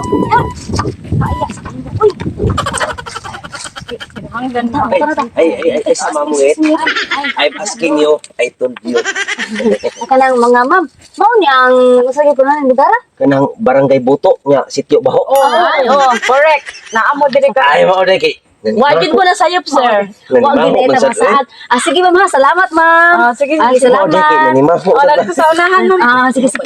Kaya sa kanila. Uy. Ang ganda. Ay, ay, ay, ay, sa mamungit. I'm asking you, I told you. Kanang mga ma'am, mao ni ang usa gyud kuno ng lugar? Kanang barangay Buto nga, sityo Baho. Oh, oh, correct. Naamo diri ka. Ay, mao na kay. Wa gid mo na sayop, sir. Wa Nanimaho gid man eta sad, eh. masaad. Ah, sige ma'am ha, salamat ma'am. Ah, sige, Ah, sige. Mao na kay salamat. nanimaho. Wala dito sa unahan, ma'am. Ah, sige sige.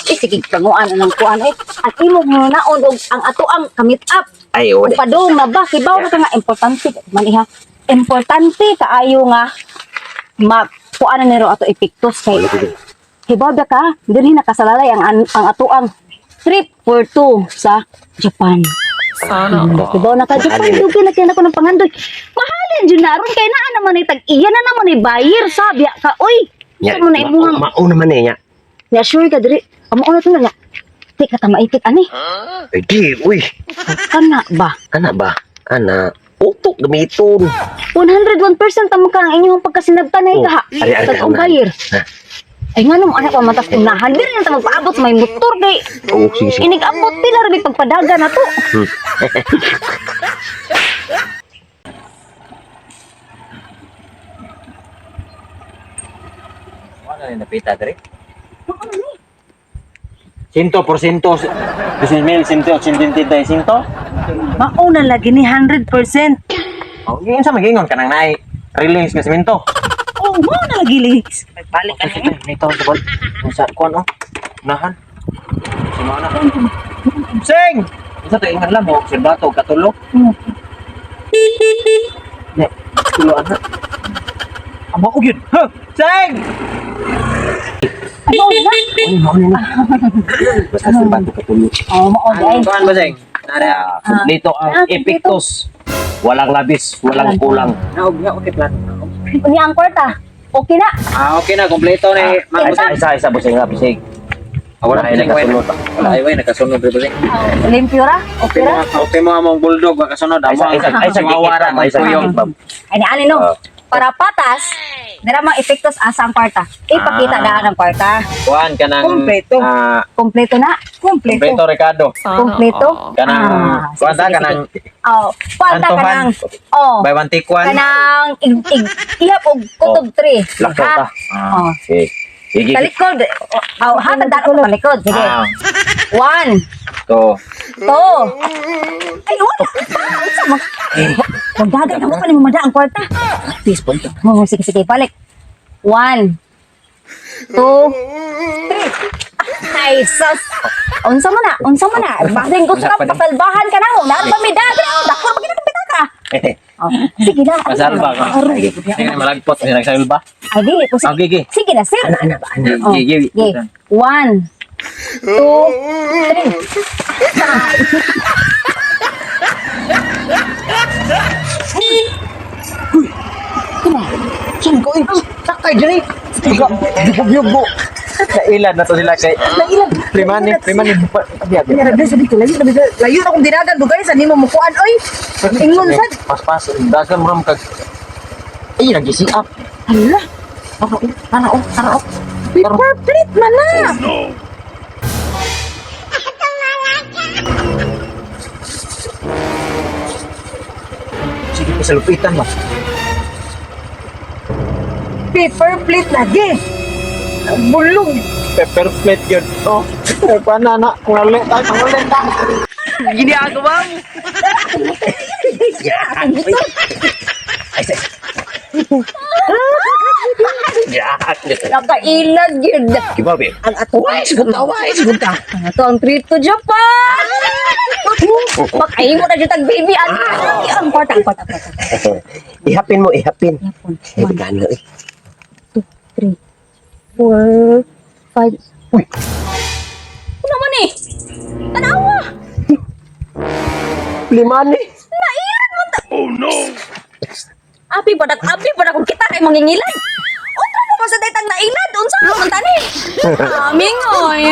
Eh, sige, panguan anang kuan eh. Ang imong naon og ang ato ang kamit up. Ay, oh, Kung padung na ba, kibaw na ka nga importante man iha. Importante kaayo nga ma kuan na niro ato epektos kay kibaw ba ka dinhi nakasalalay ang ato ang trip for two sa Japan. Sana Kibaw na ka Japan, Mahalin. dugay na kay nako ng pangandoy. Mahalin jud na aron kay naa naman ay tag-iya na naman ay buyer sabi ka oy. Nya, Sa mo na imuhang mao naman eh, nya. nya sure ka diri. Amo na to na nya. Di ka ta maipit ani. Ay, di, uy. Kana ba? Ana ba? Ana. Utok gamiton. 101% tamo ka ang inyong pagkasinabtan ay Oh, kaha. ari, ari, Tag-ong unahan. buyer. Ha? Ay nga nung anak pa matas unahan diri na ta magpaabot sa may motor kay Oo, sige, sige. inig-abot pila ra may pagpadaga na to. Wala na napita dre. Sinto por sinto, 2185. Mauna lagi ni 100%. Oh, yun sa magingon kanang naay release nga semento. Oh, mauna lagi leaks. Balik ka na. Ito sa bol. Sa kuan oh. Unahan. Si Mona. Sing! Isa to ingan lang mo, obserbato katulo. Ne, tulo ana. Amo og yun. Huh! Sing! Mao na. Uy, mao na. Basta sa bato katulo. Oh, mao Ano ay. kuan ba sing? Nara. Kompleto ang Ah, kompleto. epektos. Walang labis, walang kulang. Naog nga okay plan. Unya ang kwarta. Okay na. Ah, okay na kompleto ni Ah, isa, isa, isa, busing nga, busing. Ah, wala Ay, ay nakasunod. Wala ay way nakasunod rin busing. Limpyo ra. Okay ra. Okay mo among bulldog makasunod Ay, isa, amo. isa, ay, isa, Mawara ay, isa, kuyog. ma'am. Ay ni ani no. Ah. Para patas, dira mga epektos asa ang kwarta. Ipakita Ah. na ang kwarta. Kuan kanang Kompleto. Ah, Kompleto na. Kompleto. kompleto Ricardo. Kompleto. Kanang Ah, sige, kuan ta sige, kanang sige. Oh, kwarta Antuhan. kanang oh. buy one take one. Kanang ig, ig, ihap og kutob 3. Lakaw ta. Ah. Oh. Okay. Sige. Talikod. Oh, hatag daan ko talikod. Sige. Ah, One, to. two. Ay, wala. Unsa man? Wag dagan ako pa ni mamada ang kwarta. Please, punto. Oh, sige, sige, balik. One, two, three. Ay, sus. Unsa man na? Unsa man na? Basin gusto ka pasalbahan ka na mo. Naroon pa may dagan. Dako ra kita pitaka. Oh, sige na. Pasalba ka. Aray. Sige na malagpot ni nagsalba. Ay, dili po. Ah, Sige, gigi. sige na, sir. Ana, ana, ba, ana. Oh, Gigi. sige. One, two, three. Saan ko eh? Sakay diri. Yug-yug. Nailad na to sila kay. Nailad. Primani, primani. Abi Nara sa dito layo na layo na kong dinagan dugay sa nimo mukuan oy. Ingon sad. Paspas, dagan mo kag. Ay, nagisi up. Hala, Ano, ano, ano. paper plate man na. Sige, pasalupitan ba? Paper plate lagi. Bulog. Pepper plate yun. Oh, pa na na. Pangulit ta, pangulit ta. Ay, isa, isa. Yan. Nakailad yun. Kibaw, be. Ang ato. Uy, sigunta, uy, sigunta. Ang ato ang trip to Japan. Makaimo na jud tag baby ano. Ang kwarta, ang kwarta, ang kwarta. Ihapin mo, ihapin. Yapon. Eh, One, bigano eh. two, three, four, five. Uy. Ano man eh? Tanawa. Lima ni. Abi pa dak abi pa kung kita kay mangingilad. Unsa mo pa sa daytang nailad? Unsa man tani? Amingoy.